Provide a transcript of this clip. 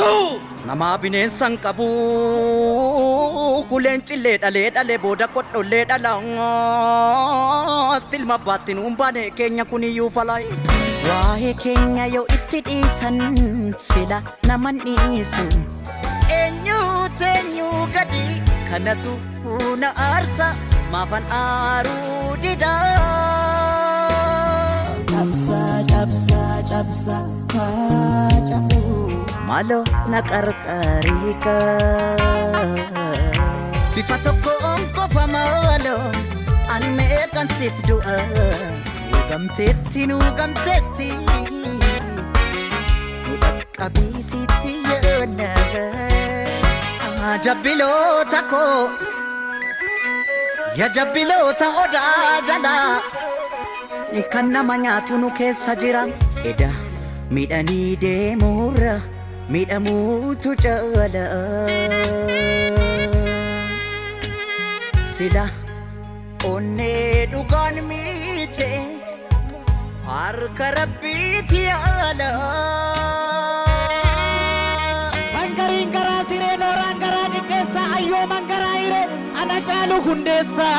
Namaa bineensan qabu uleen cillee dhalee dhalee booda kodhollee dhala tilma baatti nuun baane keenya kuniyyuu falaayi. Waa'ee keenya yoo itti dhiisan sila naman dhiisu. Eenyuutu eenyuu gadi kanatu na aarsa maafan aaruu dida. Cabsaa cabsaa cabsaa haa Maaloo na qarqariika. Bifa tokkoon qofa maaloo an meeqan siif du'a. Nuugamteetti nuugamteetti nu dhaqqabiisitti yoona. Jabbiloota koo ya jabbiloota odaa jalaa kan nama nyaatu nu keessa jira. Eda miidhanii deemuurra miidhamuutu caala. Sila onnee dhugaan miite harka rabbiiti yaala. Hangariin garaa siree nooraan garaa dhidheessa ayyooman garaa hiree ana caalu hundeessa.